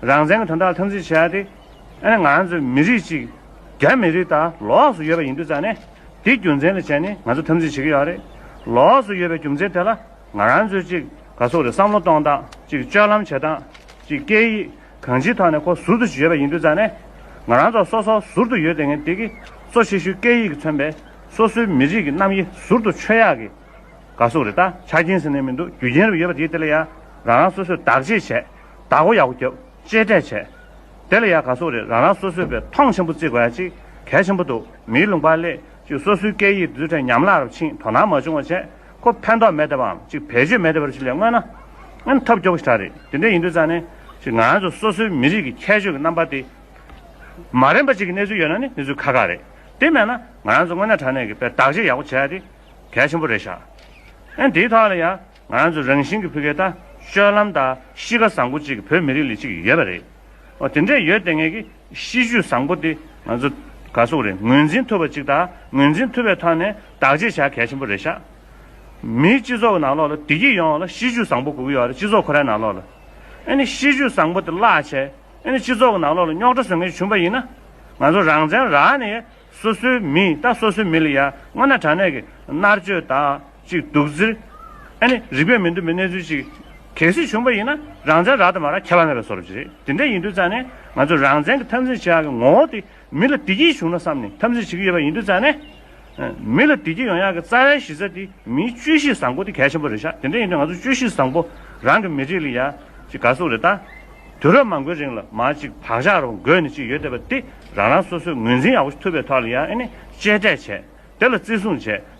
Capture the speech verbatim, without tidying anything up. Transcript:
རང་བཙན་གྱི་དོན་དག་ལ་འཐབ་འཛིང་བྱེད་ཡ་དེ། ཨ་ནི་ང་ཚོའི་མི་རིགས་གཅིག་རྒྱ་མི་རིགས་དང་ལོགས་སུ་ཡོད་པ་ཡིན་དུས་ཙང་ནས། དེ་རྒྱུ་མཚན་ལ་བྱས་ནས་ང་ཚོ་འཐབ་འཛིང་བྱེད་ཀྱི་ཡོད་རེད། ལོགས་སུ་ཡོད་པའི་རྒྱུ་མཚན་དེ་ལ་ང་རང་ཚོའི་གཅིག་ག་ཟེར་དགོས་རེད། བསམ་བློ་གཏོང་སྟངས། གཅིག་སྤྱོད་ལམ་བྱེད་སྟངས། གཅིག་སྐད་ཡིག་གང་ཅིའི་ཐོག་ནས་ཁོ་ཟུར་དུ་ཡོད་པ་ཡིན་དུས་ཙང་ནས། ང་རང་ཚོ་སོ་སོ་ཟུར་དུ་ཡོད་བསྡད་མཁན་དེ་གིས་གཙོ་ཆེ་ཤོས་སྐད་ཡིག་གིས་མཚོན་པའི་སོ་སོའི་མི་རིགས་ཀྱི་རྣམ་དབྱེ་ཟུར་དུ་ཆོད་ཡག་གི་ག་ཟེར་དགོས་རེད། ད་ཆ་རྐྱེན་ཟེར་ནས་མི་འདུག་རྒྱུ་རྐྱེན་རུ་ཡོད་པ་དེའི་ཐད་ལ་ཡང་རང་རང་སོ་སོས་བདག་གཅེས་བྱས། བདག་པོ་ཡག་པོ་རྒྱབ། གཅེས་སྤྲས་བྱས། དེ་ལ་ཡང་ག་ཟེར་དགོས་རེད། རང་རང་སོ་སོས་པའི་མཐོང་ཆེན་པོ་བརྩི་དགོས་ཡ་གཅིག་གལ་ཆེན་པོ་འདུག་མིའི་ལུང་པར་སླེབས། གཅིག་སོ་སོའི་སྐད་ཡིག་འདི་ཚོའི་ཉམས་བརླག་རུ་ཕྱིན། དོ་སྣང་མ་བྱུང་བ་བྱས། ཁོ་ཕན་ཐོགས་མེད་བསྡད་པའམ་གཅིག་བེད་སྤྱོད་མེད་བསྡད་པ་རུ་ཅིག་ལ་མངོན་ན། ཨ་ནི་ཐབས་སྐྱོ་པོ་ཞིག་རེད། དེ་འདྲ་ཡིན་དུས་ཙང་ནས་གཅིག་ང་རང་ཚོ་སོ་སོའི་མི་རིགས་ཀྱི་ཁྱད་ཆོས་ཀྱི་རྣམ་པ་དེ་མ་རན་པ་ཅིག་གི་གནས་ཚུལ་ཡོད་ན་ནི་གནས་ཚུལ་ཁག་ཁག་རེད། དེ་མེད་ན་ང་རང་ཚོ་དངོས་གནས་དྲང་གནས་ཀྱི་དཔེ་བདག་གཅེས་ཡག་པོ་བྱས་ཏེ་གལ་ཆེན་པོ་རེད་ཤག་ཨ་ནི་དེའི་ཐོག་ལ་ཡང་ང་རང་ཚོ་རང་བཞིན་གྱི་ཕ་གི་ད་སྤྱོད་ལམ་དང་གཤིས་ཀ་བཟང་པོ་ཅིག་བོད་མི་རིགས་ལ་ཅིག་ཡོད་པ་རེད། འོ་དེ་འདྲས་ཡོད་བསྡད་མཁན་གྱི་གཤིས་རྒྱུད་བཟང་པོ་དེ་ང་ཚོ་ག་ཟེར་དགོས་རེད། ངོས་འཛིན་ཐུབ་པ་ཅིག་དང་ངོས་འཛིན་ཐུབ་པའི་ཐོག་ནས་བདག་གཅེས་བྱ་གལ་ཆེན་པོ་རེད་ཤག་མིའི་སྤྱི་ཚོགས་ཀྱི་ནང་ལོགས་ལ་བདེ་སྐྱིད་ཡོང་བ་ལ་གཤིས་རྒྱུད་བཟང་པོ་དགོས་ཀྱི་ཡོད་རེད། སྤྱི་ཚོགས་ཁོ་རའི་ནང་ལོགས་ལ། ཨ་ནི་གཤིས་རྒྱུད་བཟང་པོ་དེ་བརླག་བྱས། ཨ་ནི་སྤྱི་ཚོགས་ཀྱི་ནང་ལོགས་ལ་རྙོག་དྲ་བཟོ་མཁན་བྱུང་བ་ཡིན་ན། ང་ཚོ་རང་བཙན་རག་ནས་སོ་སོའི་མི་ད་སོ་སོའི་མི་ལ་ཡ་དངོས་གནས་དྲང་གནས་ཀྱི་མནར་གཅོད་དང་གཅིག་སྡུག་བརྩི། ཨ་ནི་རིག་པའི་མི་མཐུན་པའི་གནས་ཚུལ་ཅིག་གལ་སྲིད་བྱུང་བ་ཡིན་ན་རང་བཙན་རག་དང་མ་རག་ཁྱད་པར་མེད་པའི་བཟོ་འདྲ་ཅིག་རེད། དེ་འདྲ་ཡིན་དུས་ཙང་ནས་ང་ཚོ་རང་བཙན་གྱི་འཐབ་འཛིང་བྱེད་ཡག་གི་ངོ་བོ་དེ། མི་ལ་བདེ་སྐྱིད་བྱུང་ན་བསམ་ནས་འཐབ་འཛིང་བྱེད་ཀྱི་ཡོད་པ་ཡིན་དུས་ཙང་ནས། ཨ། མི་ལ་བདེ་སྐྱིད་ཡོང་ཡག་གི་རྩ་བའི་གཞི་རྩ་དེ་མིའི་སྤྱོད་གཤིས་བཟང་པོ་དེ་གལ་ཆེན་པོ་རེད་ཤག་དེ་འདྲ་ཡིན་དུས་ང་ཚོ་སྤྱོད་གཤིས་བཟང་པོ་རང་གི་མི་རིགས་ལ་ཡ་ཅིག་ག་ཟེར་དགོས་རེད་ད། དུས་རབས་མང་པོའི་རིང་ལ་མར་ཅིག་བག་ཆགས་རུ་འགོས་ནས་ཅིག་ཡོད་བསྡད་པ་དེ་རང་རང་སོ་སོས་ངོས་འཛིན་ཡག་པོ་ཞིག་ཐུབ་པའི་ཐོག་ལ་ཡ་ཨ་ནི་གཅེས་སྤྲས་བྱས། དེ་ལ་བརྩི་སྲུང་བྱས།